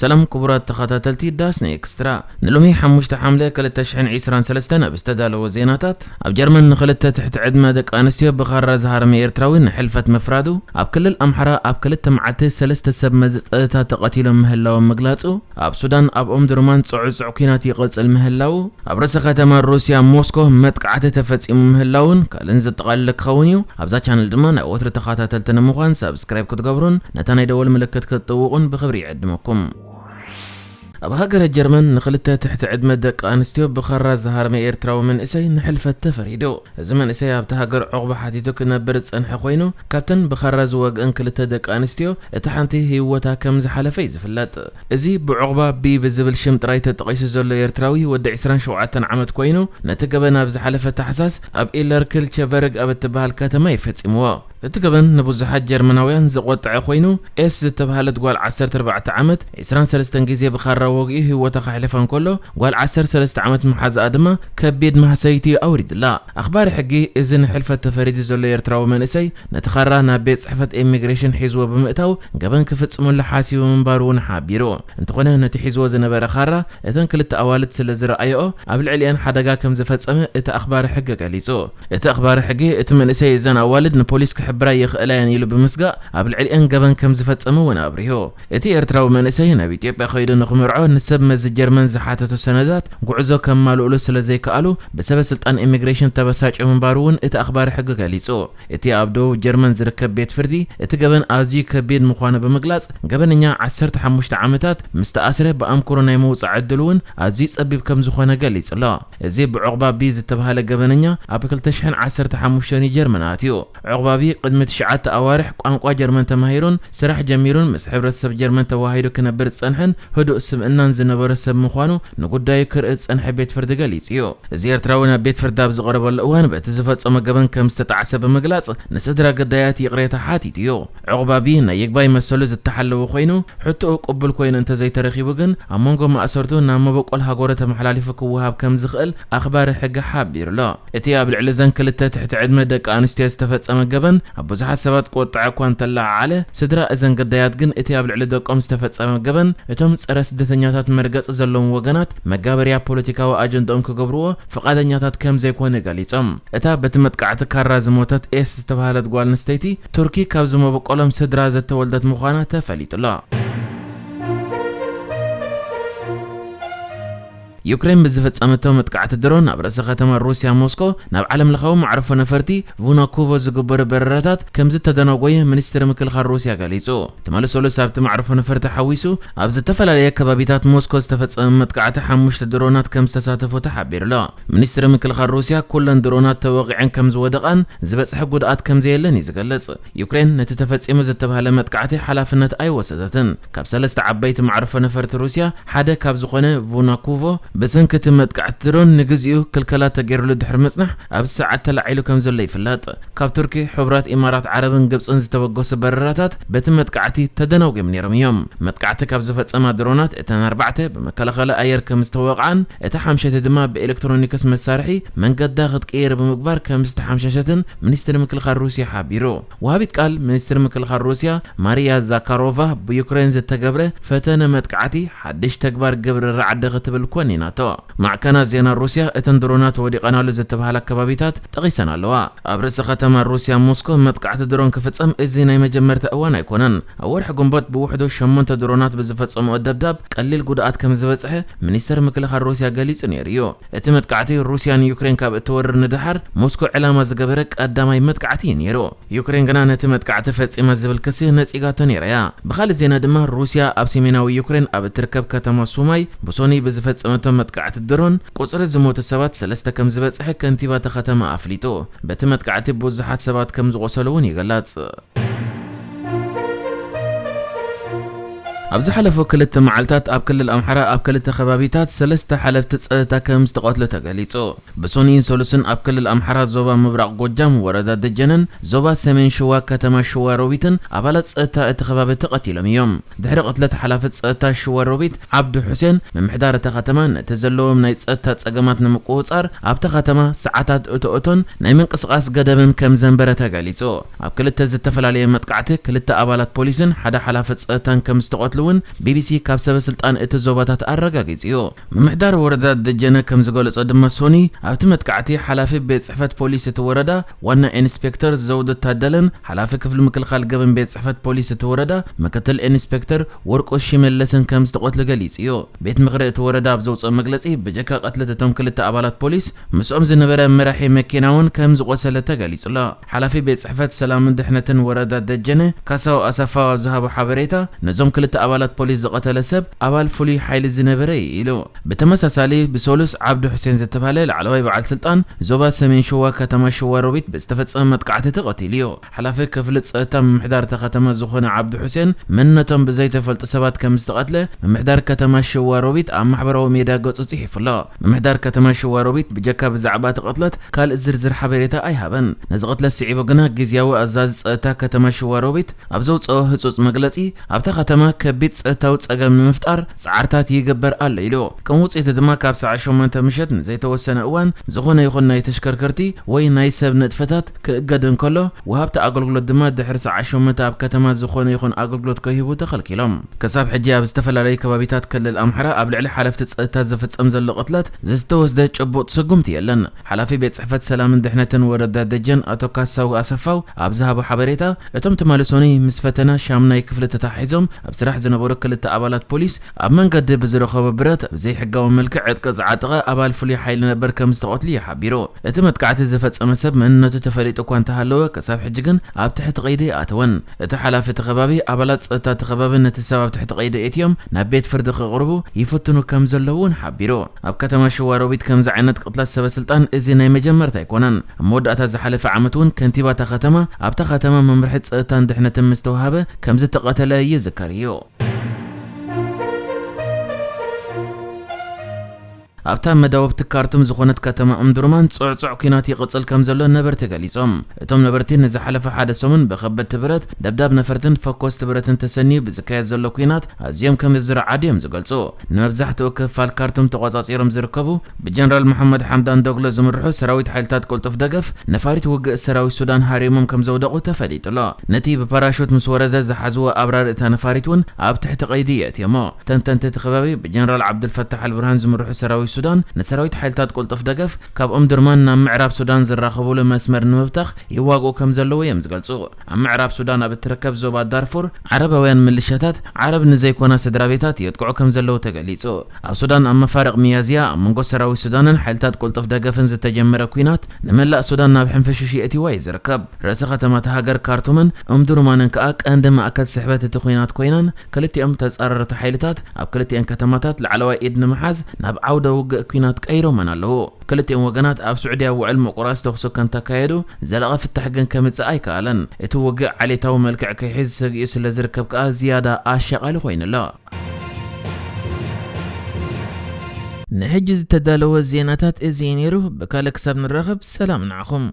ሰላም ክቡራት ተኸታተልቲ ዳስኒ ኤክስትራ፣ ንሎሚ ሓሙሽተ ሓምለ ክልተ ሽሕን ዕስራን ሰለስተን ኣብ ዝተዳለወ ዜናታት፣ ኣብ ጀርመን ንኽልተ ትሕቲ ዕድመ ደቂ ኣንስትዮ ብኻራ ዝሃረመ ኤርትራዊ ንሕልፈት ምፍራዱ፣ ኣብ ክልል ኣምሓራ ኣብ ክልተ መዓልቲ ሰለስተ ሰብ መዚ ጸጥታ ተቐቲሎም ምህላዎም ምግላጹ፣ ኣብ ሱዳን ኣብ ኦምዱርማን ጽዑጽዕ ኲናት ይቕጽል ምህላዉ፣ ኣብ ርእሰ ከተማ ሩስያ ሞስኮ መጥቃዕቲ ተፈጺሙ ምህላውን ካልእን ዘጠቓልል ክኸውን እዩ። ኣብዛ ቻነል ድማ ናይ ወትሪ ተኸታተልቲ ንምዃን ሳብስክራይብ ክትገብሩን ነታ ናይ ደወል ምልክት ክትጥውቑን ብኽብሪ ይዕድመኩም። ኣብ ሃገረ ጀርመን ንኽልተ ትሕቲ ዕድመ ደቂ ኣንስትዮ ብኻራ ዝሃረመ ኤርትራዊ መንእሰይ ንሕልፈት ተፈሪዱ። እዚ መንእሰይ ኣብቲ ሃገር ዑቕባ ሓቲቱ ክነብር ዝጸንሐ ኮይኑ፣ ካብተን ብኻራ ዝወግአን ክልተ ደቂ ኣንስትዮ እታ ሓንቲ ህይወታ ከም ዝሓለፈ እዩ ዝፍለጥ። እዚ ብዑቕባ ቢ ብዝብል ሽም ጥራይ ተጠቒሱ ዘሎ ኤርትራዊ ወዲ ዕስራን ሸውዓተን ዓመት ኮይኑ፣ ነቲ ገበን ኣብ ዝሓለፈ ታሕሳስ ኣብ ኢለርክልቸበርግ ኣብ እትበሃል ከተማ እዩ ፈጺምዎ። እቲ ገበን ንብዙሓት ጀርመናውያን ዘቖጥዐ ኮይኑ፣ ኤስ ዝተባህለት ጓል ዓሰርተ ኣርባዕተ ዓመት፣ ዕስራን ሰለስተን ግዜ ብኻራ ወጊኡ ህይወታ ከሕልፋ እንከሎ፣ ጓል ዓሰርተ ሰለስተ ዓመት መሓዛኣ ድማ ከቢድ ማህሰይቲ ኣውሪድላ። ኣኽባሪ ሕጊ፣ እዚ ንሕልፈት ተፈሪዱ ዘሎ ኤርትራዊ መንእሰይ፣ ነቲ ኻራ ናብ ቤት ጽሕፈት ኢሚግሬሽን ሒዝዎ ብምእታው፣ ገበን ክፍጽመሉ ሓሲቡ ምንባሩ እውን ሓቢሩ። እንተኾነ፣ ነቲ ሒዝዎ ዝነበረ ኻራ፣ እተን ክልተ ኣዋልድ ስለ ዝረኣየኦ፣ ኣብ ልዕሊአን ሓደጋ ከም ዝፈጸመ እቲ ኣኽባሪ ሕጊ ገሊጹ። እቲ ኣኽባሪ ሕጊ፣ እቲ መንእሰይ እዘን ኣዋልድ ንፖሊስ ክሕብራ ይኽእላ እየን ኢሉ ብምስጋእ፣ ኣብ ልዕሊአን ገበን ከም ዝፈጸመ እውን ኣብሪሁ። እቲ ኤርትራዊ መንእሰይ ናብ ኢትዮጵያ ከይዱ ንኽምርዖ ንሰብ መዚ ጀርመን ዝሓተቶ ሰነዳት ጉዕዞ ከማልኡሉ ስለ ዘይከኣሉ፣ ብሰበ ስልጣን ኢሚግሬሽን ተበሳጭ ምንባሩ እውን እቲ ኣኽባሪ ሕጊ ገሊጹ። እቲ ኣብ ደቡብ ጀርመን ዝርከብ ቤት ፍርዲ፣ እቲ ገበን ኣዝዩ ከቢድ ምዃኑ ብምግላጽ፣ ገበነኛ ዓሰርተ ሓሙሽተ ዓመታት ምስ ተኣስረ ብኣምክሮ ናይ ምውጻእ ዕድሉ እውን ኣዝዩ ጸቢብ ከም ዝኾነ ገሊጹ ኣሎ። እዚ ብዑቕባ ቢ ዝተባህለ ገበነኛ ኣብ ክልተ ሽሕን ዓሰርተ ሓሙሽተን እዩ ጀርመን ኣትዩ። ዑቕባ ቢ ቅድሚ ትሽዓተ ኣዋርሕ ቋንቋ ጀርመን ተማሂሩን ስራሕ ጀሚሩን ምስ ሕብረተሰብ ጀርመን ተዋሂዱ ክነብር ዝጸንሐን ህዱእ ስብእናን ዝነበሮ ሰብ ምዃኑ ንጉዳዩ ክርኢ ዝጸንሐ ቤት ፍርዲ ገሊጹ እዩ። እዚ ኤርትራዊ ናብ ቤት ፍርዲ ኣብ ዝቐረበሉ እዋን በቲ ዝፈጸሞ ገበን ከም ዝተጣዕሰ ብምግላጽ፣ ንስድራ ግዳያት ይቕሬታ ሓቲቱ እዩ። ዑቕባ ቢ ናይ ይግባይ መሰሉ ዝተሓለወ ኮይኑ፣ ሕቶኡ ቅቡል ኮይኑ እንተዘይተረኺቡ ግን፣ ኣብ መንጎ ማእሰርቱ ናብ መበቆል ሃገሩ ተመሓላሊፉ ክወሃብ ከም ዝኽእል ኣኽባሪ ሕጊ ሓቢሩ ኣሎ። እቲ ኣብ ልዕሊ እዘን ክልተ ትሕቲ ዕድመ ደቂ ኣንስትዮ ዝተፈጸመ ገበን ኣብ ብዙሓት ሰባት ቁጥዐ እኳ እንተለዓዓለ፣ ስድራ እዘን ግዳያት ግን እቲ ኣብ ልዕሊ ደቆም ዝተፈጸመ ገበን እቶም ጸረ ስደተኛታት መርገጺ ዘለዎም ወገናት መጋበርያ ፖለቲካዊ ኣጀንድኦም ክገብርዎ ፍቓደኛታት ከም ዘይኮኑ ገሊጾም። እታ በቲ መጥቃዕቲ ካራ ዝሞተት ኤስ ዝተባህለት ጓል ኣንስተይቲ፣ ቱርኪ ካብ ዝመበቆሎም ስድራ ዘተወልደት ምዃና ተፈሊጡ ኣሎ። ዩክሬን ብዝፈጸመቶ መጥቃዕቲ ድሮን ኣብ ርእሰ ከተማ ሩስያ ሞስኮ ናብ ዓለም ለኻዊ መዕርፎ ነፈርቲ ቭናኩቮ ዝግበሩ በረራታት ከም ዝተደናጎየ ሚኒስትሪ ምክልኻል ሩስያ ገሊጹ። ትማሊ ሰሉስ ኣብቲ መዕርፎ ነፈርቲ ሓዊሱ ኣብ ዝተፈላለየ ከባቢታት ሞስኮ ዝተፈጸመ መጥቃዕቲ ሓሙሽተ ድሮናት ከም ዝተሳተፉ ተሓቢሩ ኣሎ። ሚኒስትሪ ምክልኻል ሩስያ ኩለን ድሮናት ተወቒዐን ከም ዝወደቓን ዝበጽሐ ጉድኣት ከም ዘየለን እዩ ዝገልጽ። ዩክሬን ነቲ ተፈጺሙ ዝተባህለ መጥቃዕቲ ሓላፍነት ኣይወሰደትን። ካብ ሰለስተ ዓበይቲ መዕርፎ ነፈርቲ ሩስያ ሓደ ካብ ዝኾነ ቮናኩቮ ብሰንኪ እቲ መጥቃዕቲ ድሮን ንግዚኡ ክልከላ ተገይሩሉ ድሕሪ ምጽናሕ ኣብዚ ሰዓት ተላዒሉ ከም ዘሎ ይፍለጥ። ካብ ቱርኪ፣ ሕቡራት ኢማራት ዓረብን ግብጽን ዝተበገሱ በረራታት በቲ መጥቃዕቲ ተደናጒዮም ነይሮም እዮም። መጥቃዕቲ ካብ ዝፈጸማ ድሮናት እተን ኣርባዕተ ብመከላኸሊ ኣየር ከም ዝተወቕዓን እታ ሓምሸይቲ ድማ ብኤሌክትሮኒክስ መሳርሒ መንገዳ ክትቅይር ብምግባር ከም ዝተሓምሸሸትን ሚኒስትሪ ምክልኻል ሩስያ ሓቢሩ። ወሃቢት ቃል ሚኒስትሪ ምክልኻል ሩስያ ማሪያ ዛካሮቫ ብዩክሬን ዝተገብረ ፈተነ መጥቃዕቲ ሓድሽ ተግባር ግብሪ ራዕዲ ክትብል ኮኒናቶ። ማዕከናት ዜና ሩስያ እተን ድሮናት ወዲቐናሉ ዝተባህላ ከባቢታት ጠቒሰን ኣለዋ። ኣብ ርእሲ ከተማ ሩስያ ሞስኮ መጥቃዕቲ ድሮን ክፍጸም እዚ ናይ መጀመርታ እዋን ኣይኮነን። ኣብ ወርሒ ግንቦት ብውሕዱ ሸሞንተ ድሮናት ብዝፈጸምኦ ደብዳብ ቀሊል ጉድኣት ከም ዝበጽሐ ሚኒስተር ምክልኻል ሩስያ ገሊጹ ነይሩ እዩ። እቲ መጥቃዕቲ ሩስያ ንዩክሬን ካብ እትወርር ንደሓር ሞስኮ ዕላማ ዝገበረ ቀዳማይ መጥቃዕቲ እዩ ነይሩ። ዩክሬን ግና ነቲ መጥቃዕቲ ፈጺማ ዝብል ክሲ ነጺጋቶ ነይራ እያ። ብኻልእ ዜና ድማ ሩስያ ኣብ ሰሜናዊ ዩክሬን ኣብ እትርከብ ከተማ ሱማይ ብሶኒ ብዝፈጸመቶ መጥቃዕቲ ድሮን ቁጽሪ ዝሞቱ ሰባት ሰለስተ ከም ዝበጽሐ ከንቲባ እታ ከተማ ኣፍሊጡ። በቲ መጥቃዕቲ ብዙሓት ሰባት ከም ዝቖሰሉ እውን ይግለጽ። ኣብ ዝሓለፉ ክልተ መዓልታት ኣብ ክልል ኣምሓራ ኣብ ክልተ ከባቢታት ሰለስተ ሓለፍቲ ጸጥታ ከም ዝተቐትሉ ተገሊጹ። ብሶኒን ሰሉስን ኣብ ክልል ኣምሓራ ዞባ ምብራቕ ጎጃም ወረዳ ደጀንን ዞባ ሰሜን ሸዋ ከተማ ሸዋ ሮቢትን ኣባላት ጸጥታ እቲ ከባቢ ተቐቲሎም እዮም። ድሕሪ ቅትለት ሓላፊ ጸጥታ ሸዋ ሮቢት ዓብዱ ሑሴን፣ ምምሕዳር እታ ከተማ ነቲ ዘለዎም ናይ ጸጥታ ጸገማት ንምቁጽጻር ኣብታ ከተማ ሰዓታት እቶእቶን ናይ ምንቅስቓስ ገደብን ከም ዘንበረ ተገሊጹ። ኣብ ክልተ ዝተፈላለየ መጥቃዕቲ ክልተ ኣባላት ፖሊስን ሓደ ሓላፊ ጸጥታን ከም ዝተቐትሉ እውን ቢቢሲ ካብ ሰበ ስልጣን እቲ ዞባታት ኣረጋጊጹ እዩ። ምምሕዳር ወረዳ ደጀነ ከም ዝገለጾ ድማ፣ ሶኒ ኣብቲ መጥቃዕቲ ሓላፊ ቤት ጽሕፈት ፖሊስ እቲ ወረዳ ዋና ኢንስፔክተር ዘውዱ ታደለን ሓላፊ ክፍሊ ምክልኻል ገበን ቤት ጽሕፈት ፖሊስ እቲ ወረዳ ምክትል ኢንስፔክተር ወርቁ ሽመለስን ከም ዝተቐትሉ ገሊጹ እዩ። ቤት ምኽሪ እቲ ወረዳ ኣብ ዘውፅኦ መግለጺ፣ ብጀካ ቅትለት እቶም ክልተ ኣባላት ፖሊስ፣ ምስኦም ዝነበረ መራሒ መኪና እውን ከም ዝቖሰለ ተገሊጹ ኣሎ። ሓላፊ ቤት ጽሕፈት ሰላምን ድሕነትን ወረዳ ደጀነ ካሳው ኣሰፋው ኣብ ዝሃቦ ሓበሬታ፣ ነዞም ክልተ ኣባላት ፖሊስ ዝቐተለ ሰብ ኣባል ፍሉይ ሓይሊ ዝነበረ እዩ ኢሉ። ብተመሳሳሊ፣ ብሰሉስ ዓብዱ ሑሴን ዝተባህለ ላዕለዋይ በዓል ስልጣን ዞባ ሰሜን ሽዋ ከተማ ሽዋ ሮቢት ብዝተፈጸመ መጥቃዕቲ ተቐቲሉ እዩ። ሓላፊ ክፍሊ ጸጥታ ምምሕዳር እታ ከተማ ዝኾነ ዓብዱ ሑሴን፣ መንነቶም ብዘይተፈልጡ ሰባት ከም ዝተቐትለ ምምሕዳር ከተማ ሽዋ ሮቢት ኣብ ማሕበራዊ ሜድያ ገጹ ጽሒፉ ኣሎ። ምምሕዳር ከተማ ሽዋ ሮቢት ብጀካ ብዛዕባ እቲ ቅትለት ካልእ ዝርዝር ሓበሬታ ኣይሃበን። ነዚ ቅትለት ስዒቡ ግና ግዝያዊ ኣዛዚ ጸጥታ ከተማ ሽዋ ሮቢት ኣብ ዘውጽኦ ህጹጽ መግለጺ፣ ኣብታ ከተማ ከቢድ ጸጥታዊ ጸገም ንምፍጣር ጻዕርታት ይግበር ኣሎ ኢሉ። ከም ውጽኢቱ ድማ ካብ ሰዓት ሸሞንተ ምሸት ንዘይተወሰነ እዋን ዝኾነ ይኹን ናይ ተሽከርከርቲ ወይ ናይ ሰብ ንጥፈታት ክእገድ እንከሎ፣ ወሃብቲ ኣገልግሎት ድማ ድሕሪ ሰዓት ሸሞንተ ኣብ ከተማ ዝኾነ ይኹን ኣገልግሎት ከይህቡ ተኸልኪሎም። ክሳብ ሕጂ ኣብ ዝተፈላለዩ ከባቢታት ክልል ኣምሓራ ኣብ ልዕሊ ሓለፍቲ ጸጥታ ዝፍጸም ዘሎ ቅትለት ዝተወስደ ጭቡጥ ስጉምቲ የለን። ሓላፊ ቤት ጽሕፈት ሰላምን ድሕነትን ወረዳ ደጀን ኣቶ ካሳው ኣሰፋው ኣብ ዝሃቦ ሓበሬታ፣ እቶም ትማሊ ሶኒ ምስ ፈተና ሻምናይ ክፍሊ ተታሒዞም ኣብ ስራሕ ዝነበሩ ክልተ ኣባላት ፖሊስ ኣብ መንገዲ ብዝረኸቦ ብረት ብዘይሕጋዊ መልክዕ ዕጥቂ ዝዓጠቐ ኣባል ፍሉይ ሓይሊ ነበር ከም ዝተቐትሉ እዩ ሓቢሩ። እቲ መጥቃዕቲ ዝፈጸመ ሰብ መንነቱ ተፈሊጡ እኳ እንተሃለወ፣ ክሳብ ሕጂ ግን ኣብ ትሕቲ ቀይዲ ኣይኣተወን። እቲ ሓላፊ እቲ ከባቢ፣ ኣባላት ጸጥታ እቲ ከባቢ ነቲ ሰብ ኣብ ትሕቲ ቀይዲ ኣእትዮም ናብ ቤት ፍርዲ ከቕርቡ ይፍትኑ ከም ዘለዉ እውን ሓቢሩ። ኣብ ከተማ ሽዋ ሮቢት ከምዚ ዓይነት ቅትለት ሰበ ስልጣን እዚ ናይ መጀመርታ ኣይኮነን። ኣብ መወዳእታ ዝሓለፈ ዓመት እውን ከንቲባ እታ ከተማ ኣብታ ከተማ መምርሒ ጸጥታን ድሕነትን ምስ ተዋሃበ ከም ዝተቐተለ ይዝከር እዩ። ኣብታ መዳውብቲ ካርቱም ዝኾነት ከተማ እምዱርማን ጽዕጹዕ ኲናት ይቕጽል ከም ዘሎ ነበርቲ ገሊጾም። እቶም ነበርቲ ንዝሓለፈ ሓደ ሰሙን ብኸበድቲ ብረት፣ ደብዳብ ነፈርትን ፈኮስቲ ብረትን ተሰንዩ ብዝካየድ ዘሎ ኲናት ኣዝዮም ከም ዝረዓዱ እዮም ዝገልጹ። ንመብዛሕትኡ ክፋል ካርቱም ተቖጻጺሮም ዝርከቡ ብጀነራል መሐመድ ሓምዳን ዶግሎ ዝምርሑ ሰራዊት ሓይልታት ቅልጡፍ ደገፍ፣ ነፋሪት ውግእ ሰራዊት ሱዳን ሃሪሞም ከም ዘውደቑ ተፈሊጡ ኣሎ። ነቲ ብፓራሹት ምስ ወረደ ዝሓዝዎ ኣብራሪ እታ ነፋሪት እውን ኣብ ትሕቲ ቀይዲ የእትዮሞ። ተንተንቲ እቲ ከባቢ ብጀነራል ዓብዱልፈታሕ ኣልብርሃን ዝምርሑ ሰራዊት ሱዳን ንሰራዊት ሓይልታት ቅልጡፍ ደገፍ ካብ ኦምድርማን ናብ ምዕራብ ሱዳን ዝራኸቡሉ መስመር ንምብታኽ ይዋግኡ ከም ዘለዉ እዮም ዝገልጹ። ኣብ ምዕራብ ሱዳን ኣብ እትርከብ ዞባ ዳርፉር ዓረባውያን ምልሻታት ዓረብ ንዘይኮና ስድራ ቤታት የጥቅዑ ከም ዘለዉ ተገሊጹ። ኣብ ሱዳን ኣብ መፋርቕ ሚያዝያ ኣብ መንጎ ሰራዊት ሱዳንን ሓይልታት ቅልጡፍ ደገፍን ዝተጀመረ ኲናት ንመላእ ሱዳን ናብ ሕንፍሽሽ የእትዋ እዩ ዝርከብ። ርእሰ ከተማ እታ ሃገር ካርቱምን እምዱርማንን ከኣ ቀንዲ ማእከል ስሕበት እቲ ኲናት ኮይነን፣ ክልቲኦም ተጻረርቲ ሓይልታት ኣብ ክልቲኤን ከተማታት ላዕለዋይ ኢድ ንምሓዝ ናብ ዓውደ ውግእ ኲናት ቀይሮመን ኣለዉ። ክልቲኦም ወገናት ኣብ ስዑድያ ውዕል ምቁራጽ ተኹሲ ከንተካየዱ፣ ዘላቒ ፍታሕ ግን ከምጽእ ኣይከኣለን። እቲ ውግእ ዓሌታዊ መልክዕ ክሕዝ ሰጊኡ ስለ ዝርከብ ከኣ ዝያዳ ኣሻቓሊ ኮይኑ ኣሎ። ንሕጂ ዝተዳለወ ዜናታት እዚ እዩ ነይሩ። ብካልእ ክሳብ ንራኸብ ሰላም ንዓኹም።